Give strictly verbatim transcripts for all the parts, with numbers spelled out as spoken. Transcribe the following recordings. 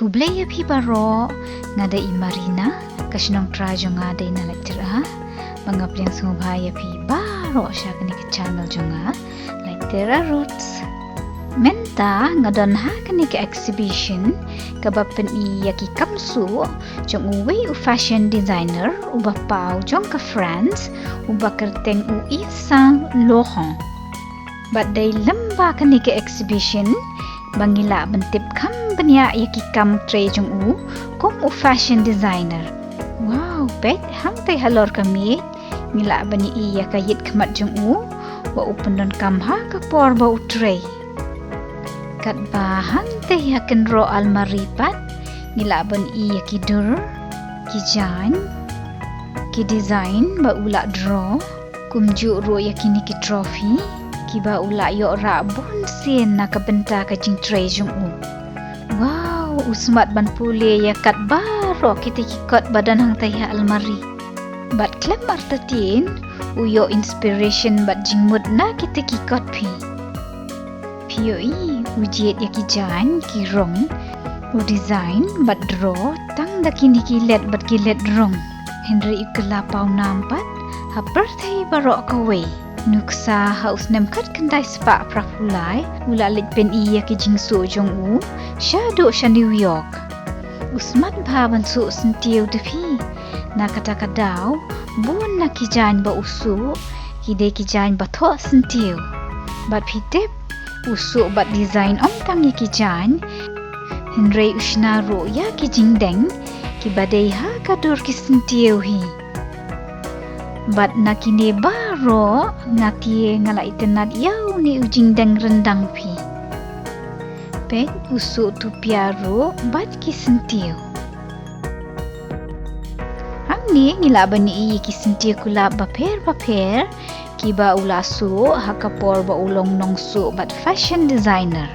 Khublei ïa phi baroh, nga dei i Marina, ka shnong trai jong nga dei na Laityra. Ba nga pdiang sngewbha ïa phi baroh sha kane ka channel jong nga, Laityra Roots. Mynta nga don ha kane ka exhibition kaba pyni ïa ki kam suh jong uwei u fashion designer uba paw jong ka France, uba kyrteng u Yves Saint Laurent. Bad dei lem bad kane ka exhibition ba ngi lah ban tip kham bniah ïa ki kam trei jong u kum u fashion designer. Wow, peit hangtei halor ka miej ngi lah ban ïohi ïa ka ïit khmat jong u ba u pyndonkam ha ka por ba u trei. Katba hangtei ha kynroh almari pat ngi lah ban ïohi ïa ki dur, ki jaiñ, ki design ba u la draw, kumjuh ruh ïa kine ki trophy kiba u la ïoh rah bun sien na ka bynta ka jingtrei jong u. Wow, u smat ban pule ïa kat baroh kita ki kot ba don hangtei ha almari. Bad khlem artatien u ïoh inspiration bad jingmut na kita ki kot phi. Phi ïohi u jied ïa ki jaiñ, ki rong, u design bad draw tang da kine ki let bad ki let rong. Hynrei u kylla pawnam pat ha pyrthei baroh kawei. Nuksa ha u snem khatkhyndai spah phra phew lai u la leit pyni ïa ki jingsuh jong u shaduh sha New York. U smat bha ban suh syntiew te phi. Na kata ka daw bun na ki jaiñ ba u suh ki dei ki jaiñ ba thoh syntiew. Bad phi tip, u suh bad design ym tang ïa ki jaiñ, hynrei u shna ruh ïa ki jingdeng kiba dei ha ka dur ki syntiew hi. Bad na kine baroh nga te nga la itynnad ïa une u jingdeng ryndang phi. Peit u suh tupia ruh bad ki syntiew. Hangne ngi lah ban ïohi ïa ki syntiew kulab bapher bapher kiba u la suh ha ka por ba u long nongsuh bad fashion designer.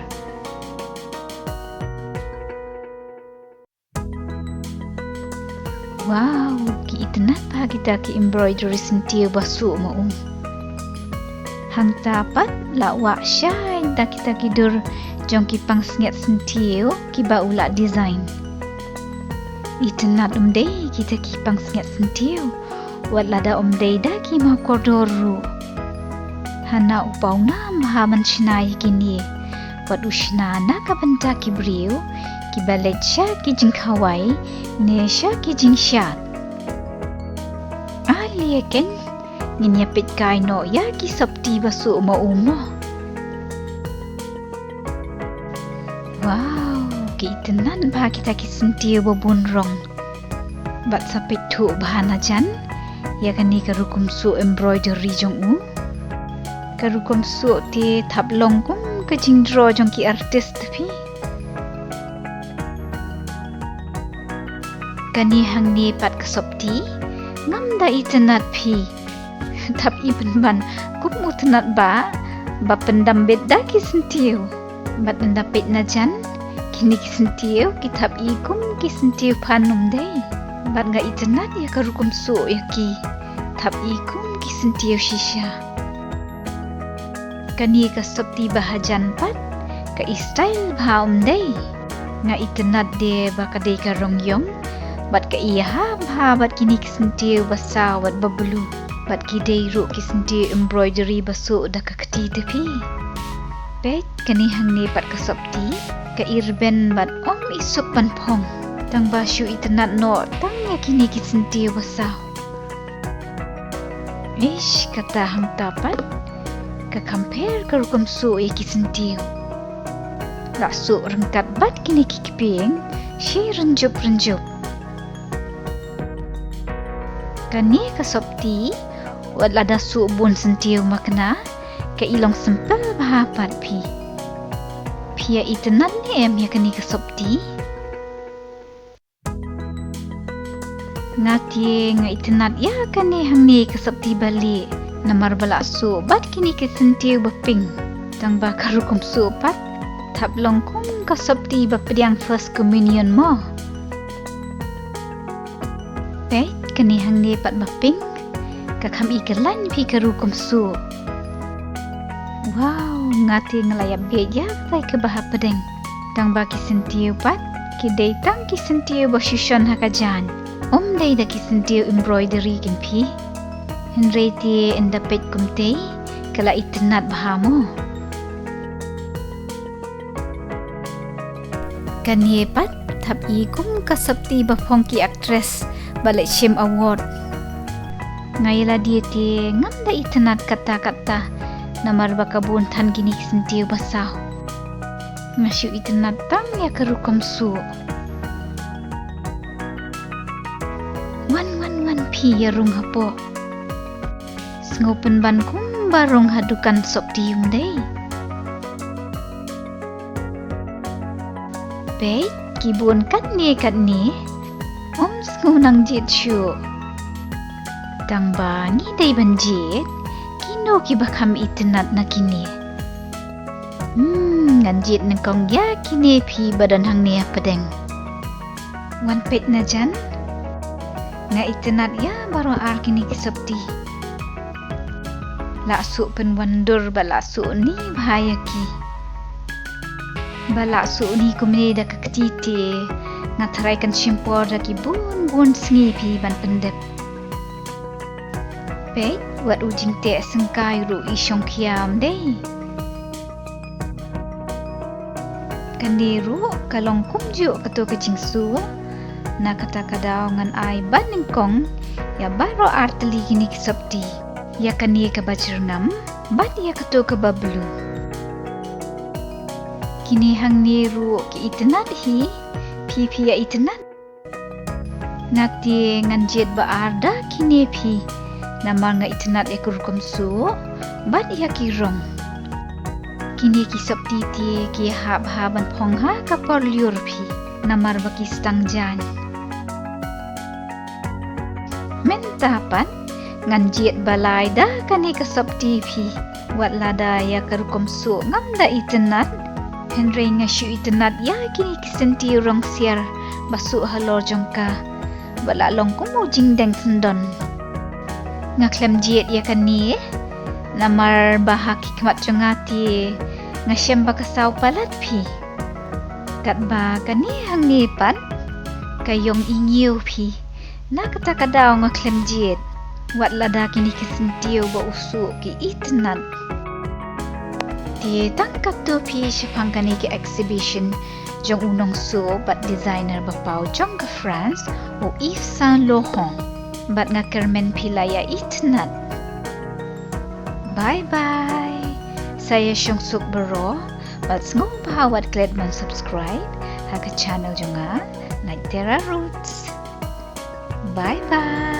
Wow, ki itynnad bha kita ki embroidery syntiew ba suh ma u. Hangta pat la wah shai da kita ki dur jong ki pangsngiat syntiew kiba u la design. Itynnad ym dei kita ki pangsngiat syntiew, wat lada ym dei da ki mawkordor ruh. Hana u pawnam bha ban shna ïa kine, wat u shna na ka bynta ki briew kiba leit sha ki jingkhawai ne sha ki jingshad. Ale keiñ, ngin ïa peit kai noh ïa ki sopti ba suh ma u mo. Wow, ki itynnad bha kita ki syntiew ba bun rong. Bad sa peit thuh bha na jan ïa kane ka rukom suh embroidery jong u. Ka rukom suh te thap long kum ka jingdraw jong ki artist phi. Kane hangne pat ka sopti, ngam da itynnad phi. Thap i pynban kum u tynnad ba, ba pyndam bit da ki syntiew. Bad ynda peit na jan, kine ki syntiew ki thap i kum ki syntiew phan ym dei. Bad nga itynnad ïa ka rukom suh ïa ki, thap i kum ki syntiew shisha. Kane ka sopti ba hajan pat, ka i style bha ym dei. Nga itynnad de ba ka dei ka rong ïong bad ka i ha bha bad kine ki syntiew ba saw bad ba blue. Bad ki dei ruh ki syntiew embroidery ba suh da ka kti te phi. Peit kane hangne pat ka sopti, ka i rben bad ym i suk ban phong. Tang ba shu itynnad noh tang ïa kine ki syntiew ba saw. Ish, kata hangta pat ka compare ka rukom suh ïa ki syntiew. La suh ryngkat bad kine ki kpieng shi rynjup rynjup. Kane ka sopti, wat lada suh bun syntiew makna, ka i long simple bha pat phi. Phi ïa itynnad ne em ïa kane ka sopti? Nga te nga itynnad ïa kane hangne ka sopti ba lieh, namar ba la suh bad kine ki syntiew ba pink. Tang ba ka rukom suh pat thap long kum ka sopti ba pdiang first communion mo. Peit kane hangne pat ba pink, ka kham i kyllain phi ka rukom suh. Wow, nga te nga la ïap beit ïa katai kaba hapdeng. Tang ba ki syntiew pat Ki dei tang ki syntiew ba shu shon ha ka jaiñ. Ym dei da ki syntiew embroidery kin phi. Hynrei te ynda peit kumtei, ka la itynnad bha mo. Kane pat, thap i kum ka sopti ba phong ki actress ba leit shim award. Nga ïa lade te ngam da itynnad katta katta, namar ba ka bun than kine ki syntiew ba saw. Nga shu itynnad tang ïa ka rukom suh. Wan, wan, wan phi ïa rung hapoh. Sngew pynban kumba rung ha dukan sopti ym dei. Peit, ki bun katne katne. Ym sngew nang jied shuh. Tang ba ngi dei ban jied, kino kiba kham itynnad na kine. Hmm, ngan jied nyngkong ïa kine phi ba don hangne hapdeng. Wan peit na jan. Nga itynnad ïa baroh ar kine ki sopti. La suh pynwandur bad la suh ni bha ïa ki. Ba la suh ni kumne da ka kti te, nga tharai kan shim por da ki bun bun sngi phi ban pyndep. Peit, wat u jingteh syngkai ruh i shongkhia ym dei. Kane ruh ka long kumjuh kato ka jingsuh. Na kata ka daw ngan ai ban nyngkong ïa baroh ar tylli kine ki sopti. Ïa kane kaba jyrngam bad ïa kato kaba blue. Kine hangne ruh ki itynnad hi, phi phi ïa itynnad. Nga te ngan jied ba ar da kine phi. Namar nga itynnad ïa ka rukom suh bad ïa ki rong. Kine ki sopti te ki hap ha ban phong ha ka por lyiur phi. Namar ba ki stang jaiñ. Mynta pat ngan jied ba lai da kane ka sopti phi. Wat lada ïa ka rukom suh ngam da itynnad. Hynrei nga shu itynnad ïa kine ki syntiew rong siar ba suh halor jong ka. Ba la long kum u jingdeng syndon. Nga khlem jied ïa kane. Namar ba ha ki khmat jong nga te nga shem ba ka saw palat phi. Katba kane hangne pat ka ïong i ñiew phi. Na kata ka daw nga khlem jied. Wat lada kine ki syntiew ba u suh ki itynnad. Te tang katto phi shaphang kane ka exhibition jong u nongsuh bad designer ba paw jong ka France, u Yves Saint Laurent. Bad nga kyrmen phi la ïa itynnad. Bye bye. Sa ïa shong suk baroh bad sngewbha wat klet ban subscribe ha ka channel jong nga, Naitera Roots. Bye bye.